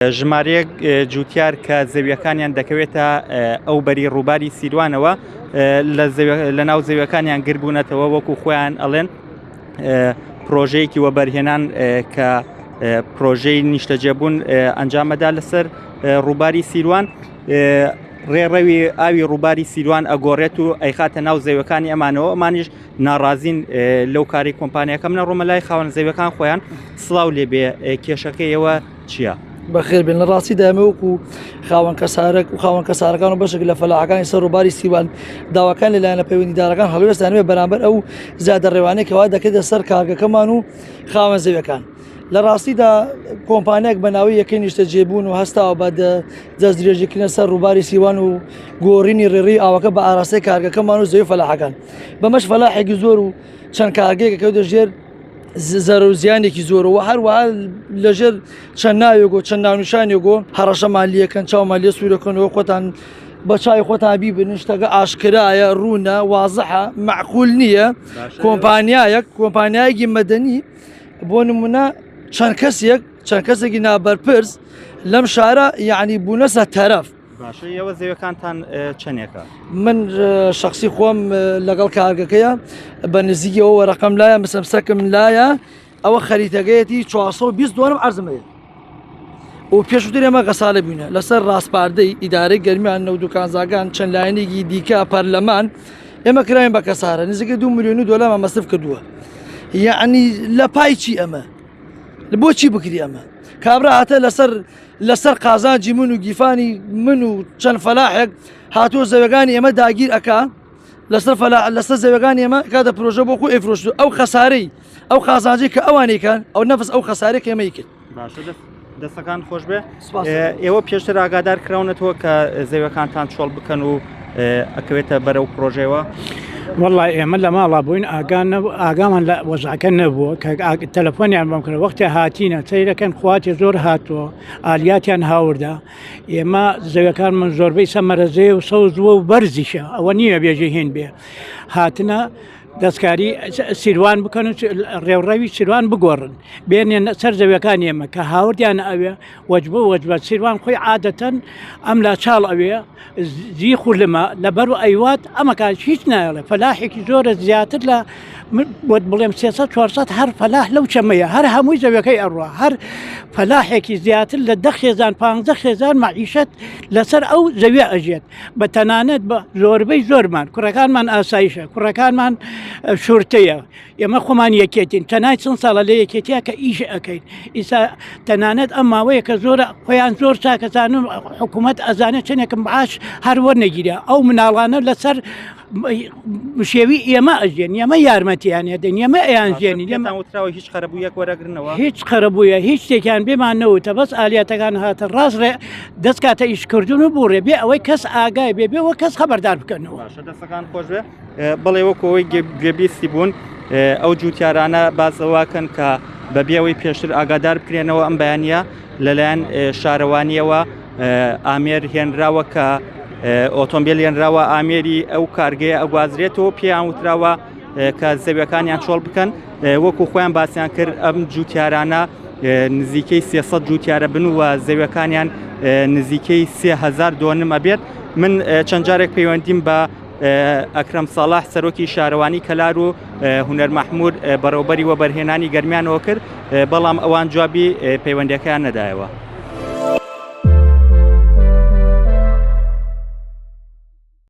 ژمارەیەک جوتیار کە زەویەکانیان دەکەوێتە ئەو بەری ڕووباری سیروانەوە لە ناو زەویەکانیان گربوونەتەوە وەکو خۆیان ئەڵێن پرۆژەیەکی وەبەرهێنان کە پرۆژەی نیشتەجێبوون ئەنجامەدا لەسەر ڕووباری سیروان ڕێڕەوی ئاوی ڕووباری سیروان ئەگۆڕێت و ئەیخاتە ناو زەویەکانی ئەمانەوە ئەمانیش ناڕازین لەو کاری کۆمپانیاکەم نەڕۆمە لای خاوەن زەویەکان خۆیان سڵاو لێبێ کێشەکەیەوە چییە؟ بەخێر بێن لە ڕاستی دامە وەکو خاوەن کەسارەک و خاوەن کەسارەکان و بەشێک لە فەلاحەکانی سەر ڕووباری سیوان داواکان لەلایەنە پەیوەندیدارەکان هەڵوێستیان هەبێ بەرامبەر ئەو زیادە ڕێوانەی کەوا دەکرێتە سەر کارگەکەمان و خاوەن زەویەکان. لە ڕاستیدا کۆمپانیایەک بە ناوی یەکەی نیشتەجێبوون و هەستاوە بە دەستدرێژیکردنە سەر ڕووباری سیوان و گۆڕینی ڕێڕەوی ئاوەکە بە ئاراستەی کارگەکەمان و زەوی فەلاحەکان بەمەش فەلاحێکی زۆر و چەند کارگەیەک کەوتە ژێر زەرەر و زیانێکی زۆر و هەروەها لەژێر چەند ناوێک و چەند ناونیشانێک و هەڕەشەمان لێکەن چاومان لێ سوورەکەنەوە خۆتان بە چاوی خۆتان بیبن شتەکە ئاشکرایە ڕوونە وازحە معقول نییە کۆمپانیایەک کۆمپانیایەکی مەدەنی بۆ نمونە چەند کەسێک چەند کەسێکی نابەرپرس لەم شارە یعنی بوونەسە تەرەف باشە ئێوە زەویەکانتان چەندێکە؟ من شخصی خۆم لەگەڵ کارگەکەیە بە نزیکەوە وەرەقەم لایە مسەمسەکم لایە ئەوە خەریتەکەیەتی 420 دۆنم عەرزم هەیە و پێشووتر ئێمە غەسالە بووینە لەسەر ڕاسپاردەی ئیدارەی گەرمیان نەوت و کانزاکان چەند لایەنێکی دیکە پەرلەمان ئێمە کراین بە کەسارە نزیکە دو میلیۆن و دۆلارمان مەسرف کردووە یعنی لە پای چی ئەمە بۆچی بکری ئەمە کابرا هاتە لەسەر لەسەر قازانجی من و گیفانی من و چەند فەلاحێک هاتووە زەوەکانی ئێمە داگیر ئەکا لەسەر فەلا لەسەر زەوەکانی ئێمە کاتە پرۆژە بۆ خۆ ئەیفرۆشت ئەو خەسارەی ئەو قازانجی کە ئەوانەیکان ئەو نەفس ئەو خەسارەی کە ئێمەی کرد باشە دەستەکان خۆش بێ ئێوە پێشتر ئاگادار کراونەتەوە کە زەویەکانتان چۆڵ بکەن و ئەکەوێتە بەرەو پرۆژەوە؟ وەڵا ئێمە لە ماڵا بووین ئاگامان لە وەزعەکە نەبووە کە تەلەفۆنیان بۆم کرد وەختێ هاتینە سەیرەکەن خواتی زۆر هاتووە ئالیاتیان هاوردە ئێمە زەویەکان من زۆربەی سەمەرەزەیە و سەوز بووە و بەرزیشە ئەوە نییە بێژە هێن بێ هاتنە دەستکاری سیروان بکەن و ڕێوڕەوی سیروان بگۆڕن بێنێن سەر زەویەکان ئێمە کە هاوردیان ئەوێ وەجبە وەجبە سیروان خۆی عادەتەن ئەم لا چاڵ ئەوێ زیخ و لمە لەبەر و ئەیوات ئەمەکان هیچ نایڵێ فەلاحێکی زۆرە زیاتر لە بۆت بڵێم 300 400 هەر فەلاح لەو چەمەیە هەر هەمووی زەویەکەی ئەڕوا هەر فەلاحێکی زیاتر لە دە خێزان پ خێزان مەعیشەت لەسەر ئەو زەویە ئەژێت بە تەنانەت بە زۆربەی زۆرمان کوڕەکانمان ئاسایشە کوڕەکانمان شورتەیە ئێمە خۆمان یەکێتین تەنای چەند ساڵە لە یەکێتیا کە ئیش ئەەکەین ئیسا تەنانەت ئەم ماوەیە کە زۆرە خۆیان زۆر چاکەزانن حکوومەت ئەزانێت چنێکم باش هەر وەرنەگیرە ئەو مناڵانە لەسەر شێوی ئێمە ئەژێن ئێمە یارمەتیان دەین ئێمە ئەیان ژێنین ئێمە وتراوە هیچ قەرەبوویەک وەرەگرنەوە هیچ قەرەبوویە هیچ شتێکیان بێمان نەوتە بەس ئالیاتەکان هاتە ڕاست ڕێ دەست کاتە ئیشکردن و بوڕێ بێ ئەوەی کەس ئاگای بێ بێەوە کەس خەبەردار بکەنەوە باشە دەستەکان خۆش بێ بەڵێ وەکو ئەوەی گوێبیستی بوون ئەو جوتیارانە بازەواکەن کە بەبێ ئەوەی پێشتر ئاگادار بکرێنەوە ئەم بەیانە لەلایەن شارەوانیەوە ئامێر هێنراوە کە ئۆتۆمبیل هێنراوە ئامێری ئەو کارگەیە ئەگوازرێتەوە پێیان وتراوە کە زەویەکانیان چۆڵ بکەن وەکو خۆیان باسییان کرد ئەم جوتیارانە نزیکەی 300 جوتیارە بن و زەویەکانیان نزیکەی 3000 دۆنم ئەبێت من چەند جارێک پەیوەندیم بە ئەکرەم ساڵح سەرۆکی شارەوانی کەلار و هونەر مەحمود بەڕێوبەری وەبەرهێنانی گەرمیانەوە کرد بەڵام ئەوان جوابی پەیوەندەکەیان نەدایەوە.